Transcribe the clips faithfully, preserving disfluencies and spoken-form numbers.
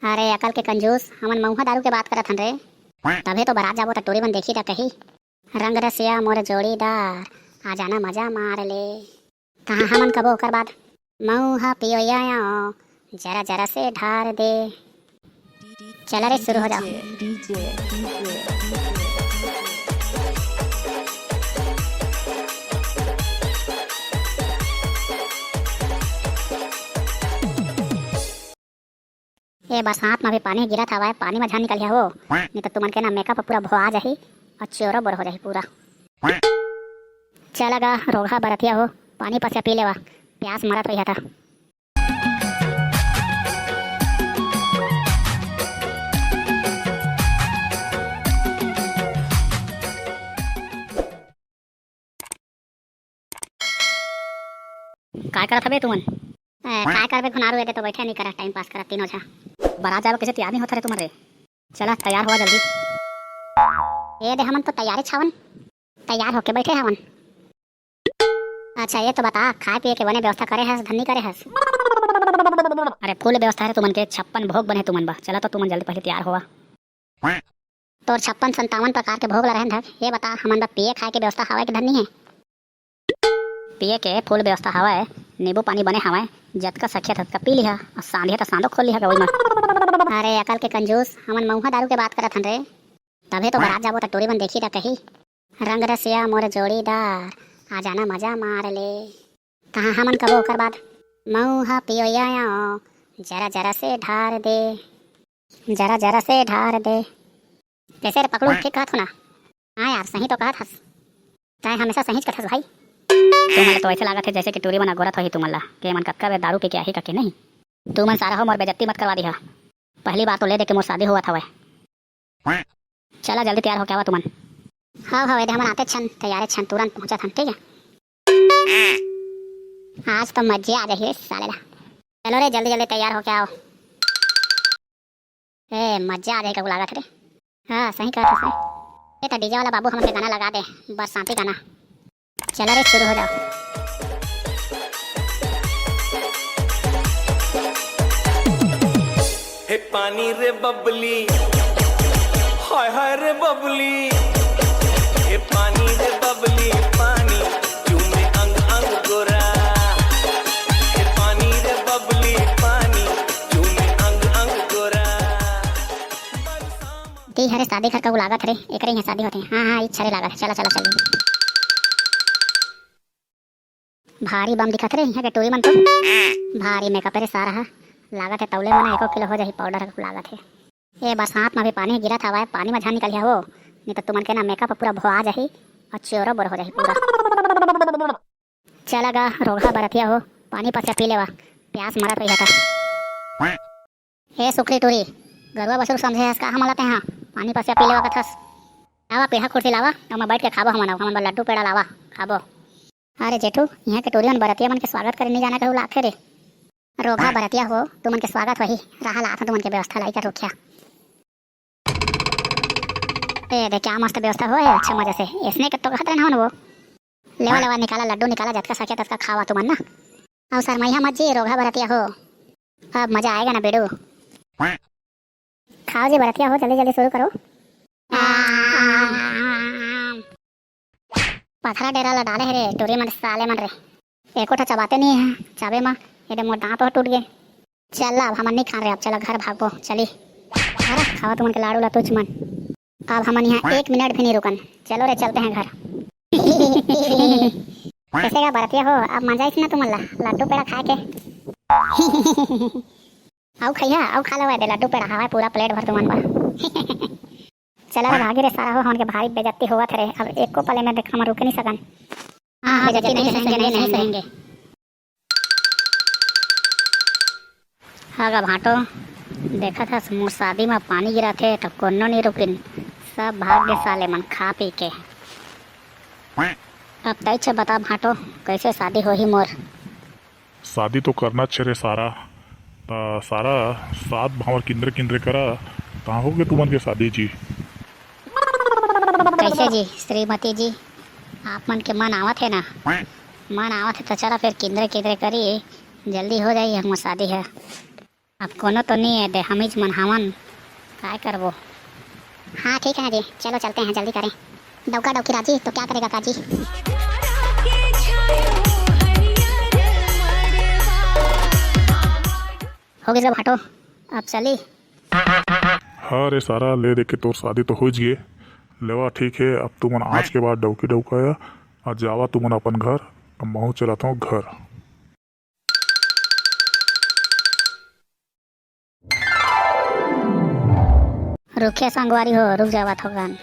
अरे अकल के कंजूस, हमन मऊहा दारू के बात करत हन रे। तभे तो बरात जाबो त टूरी मन देखी त कही, "रंग रसिया मोर जोड़ीदार, आ जाना मजा मार ले।" तहाँ हमन कबो ओकर बाद, "मऊहा पियो या, जरा जरा से ढार दे।" चला रे, शुरू हो जाओ। ए बरसात म भी पानी गिरत हवय, पानी म झन निकलिया हो, नहीं तो तुमन के ना मेकअप पूरा भुआ जाही और चोरो बोर हो जाही पूरा। चला गा रोगहा बरतिया हो, पानी पसिया पी लेवा, प्यास मरत होइहा त। काय करत हबे तुमन? ए, काय करबे घुनारू, एदे तो बैठे नहीं करा, टाइम पास करा तीनों झा। बरात जाबे कैसे तैयार नहीं होता रे तुमन रे? चला तैयार हुआ जल्दी। ए दे हमन तो तैयारे छावन, तैयार होके बैठे हवन। अच्छा ये तो बता, खाए पिए के बने व्यवस्था करे हस धन्नी करे हस? अरे फुल व्यवस्था है तुमन के, छप्पन भोग बने तुमन बा। चला तो तुमन जल्दी पहले तैयार होवा। तोर छप्पन संतावन प्रकार के भोग ला रहन धक, ये बता हमन बर पिए खाए के व्यवस्था हवय के धन्नी है? पिए के फुल व्यवस्था हवय, नींबू पानी बने हवय, जतका सखिया ततका पी लिहा, अउ सांधिया त सांदो खोल लिहा गवई म। अरे अकल के कंजूस, हमन मऊहा दारू के बात करत हन रे। तभे तो बरात जाबो त टूरी मन देखी त कही, "रंग रसिया मोर जोड़ीदार, आ जाना मजा मार ले।" तहाँ हमन कबो ओकर बाद, "मऊहा पियो या, जरा जरा से ढार दे।" जरा जरा से ढार दे। कैसे रे पकड़ू, ठीक कहत हो ना? हाँ यार, सही तो कहत हस। तैं हमेशा सहीच कथस भाई। तुमन ला तो ऐसे लागत है जैसे कि टूरी मन अगोरत होही तुमन ला, के मन कतका बेर दारू पी के आही कके नहीं। तुमन सारा हो मोर बेइज्जती मत करवा दिहा। पहली बार तो ले दे के मोर शादी होवत हवय। चला जल्दी तैयार होके आवा तुमन। हव हव, एदे हमन आते छन, तैयारे छन, तुरंत पहुंचत हन, ठीक है? आज तो मजे आ जाही रे साले ला। चलो रे, जल्दी जल्दी तैयार होके आओ। ए, मजा आ जाही ककू लागत रे। हाँ, सही कहत हस रे। ए, त डीजे वाला बाबू हमन के गाना लगा दे, बरसाती गाना। चला रे, शुरू हो जाओ। हे पानी रे बबली, हाय हाय रे बबली। हे पानी रे बबली, पानी चूमे अंग अंग गोरा। हे पानी रे बबली, पानी चूमे अंग अंग गोरा। ती हरे शादी घर ककू लागत हरे, एकरे इहाँ शादी होथे। हाँ, हाँ, इच्छा रे लागत हे। चला, चला, चली। भारी बम दिखत रे, इहाँ के टूरी मन तो। भारी मेकअप रे सारा हा। लागत हे तौले मना एको किलो हो जाही पाउडर ककू लागत हे। ए बरसात म भी पानी गिरत हवय, पानी म झन निकलिहा हो, नहीं तो तुमन के ना मेकअप पूरा भुआ जाही और चोरो बोर हो जाही पूरा। चला गा रोगहा बरतिया हो, पानी पसिया पी लेवा, प्यास मरत होइहा त। हे सुखरी टूरी, गरुआ बसरू समझे हस का हमन ला तेहा? पानी पसिया पी लेवा कथस। लावा पीढ़ा कुर्सी लावा, ओमा बैठ के खाबो हमन, अउ हमन बर लड्डू पेड़ा लावा, खाबो। अरे जेठू, इहाँ के टूरी मन बरतिया मन के स्वागत करे नहीं जाना कहू लागथे रे। रोगहा बरतिया हो, तुमन के स्वागत होही, रहा लात तुमन के व्यवस्था लाई कर रोकिया। ए दे, क्या मस्त व्यवस्था होए हे, अच्छा मजा से। इसने के तो कहत रहना हन वो। लेवा, लेवा, निकाला लड्डू, निकाला, जतका सके ततका खावा तुमन ना। अउ शरमैहा मत जी, रोगहा बरतिया हो। अब मजा आएगा ना बेडू। खाओ जी बरतिया हो, जल्दी जल्दी शुरू करो। पथरा डेरा ला डाले हे रे, टूरी मन साले मन रे। एको ठा चबाते नहीं है, चाबे मा, ये दे मोर दांत ह टूट गे। चल ला, अब हमन नहीं खान रे, अब चला घर भागबो, चली। अरे, खावा तुमन के लाडू ला तुझ मन। अब हमन यहाँ एक मिनट भी नहीं रुकन। चलो रे, चलते हैं घर। कैसे का बरतिया हो, अब मजा आइस ना तुमन ला, लड्डू पेड़ा खाए के। अउ खइहा, अउ खा लेवा दे लड्डू पेड़ा, हवय पूरा प्लेट भर तुमन बर। चला रे भागी रे सारा हो, हमन के भारी बेइज्जती होवत हरे। अब एको पल एमे देख हमन रुके नहीं सकन। हाँ, हाँ, बेइज्जती नहीं सहेंगे, नहीं सहेंगे। हाँ गा भांटो, देखत हस मोर शादी म पानी गिरत हे त कोनो नहीं रुकिन, सब भाग गे साले मन खा पी के। अब तैच बता भांटो, कैसे शादी होही मोर? शादी तो करना छे रे सारा। त सारा, सात भांवर किंदरे किंदरे करा, तहाँ होगे तुमन के शादी जी। कैसे जी, श्रीमती जी, आप मन के मन आवत हे ना? मन आवत हे त चला फिर किंदरे किंदरे करी, जल्दी हो जाही हमर शादी ह। अब कोनो तो नहीं है दे, हमीच मन हावन, काय करबो? हाँ ठीक है जी, चलो चलते हैं, जल्दी करें। डौका डौकी राजी तो क्या करेगा काजी। हो गइस गा भाटो, अब चली। हाँ रे सारा, ले दे के तोर शादी तो हो गे। लेवा ठीक है, अब तुमन आज के बाद डौकी डौका या, और जावा तुमन अपन घर। अब महूँ चलत हूँ घर। रुखे संगवारी हो, रुक जावत हो गन।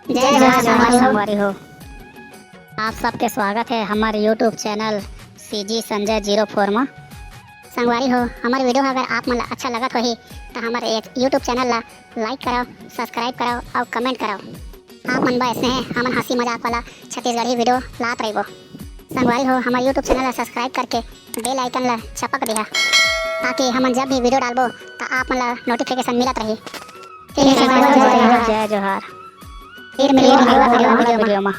जय जय जोहार संगवारी हो। संगवारी हो, आप सबके स्वागत है हमर YouTube channel CG Sanjay zero four मा। संगवारी हो, हमर video अगर आप मन ला अच्छा लगत होही, त हमर एक YouTube चैनल ला like करव, subscribe करव अउ comment करव। आप मन बर अइसने हमन हंसी मजाक वाला छत्तीसगढ़ी video लात रहिबो। संगवारी हो, हमर YouTube चैनल ला subscribe करके bell icon ला चपक दिहा, ताकि हमन जब भी video डालबो, त आप मन ला notification मिलत रही। ठीक है, संगवारी हो, जय जोहार। जय जोहार। फिर मिलबो अगला video मा।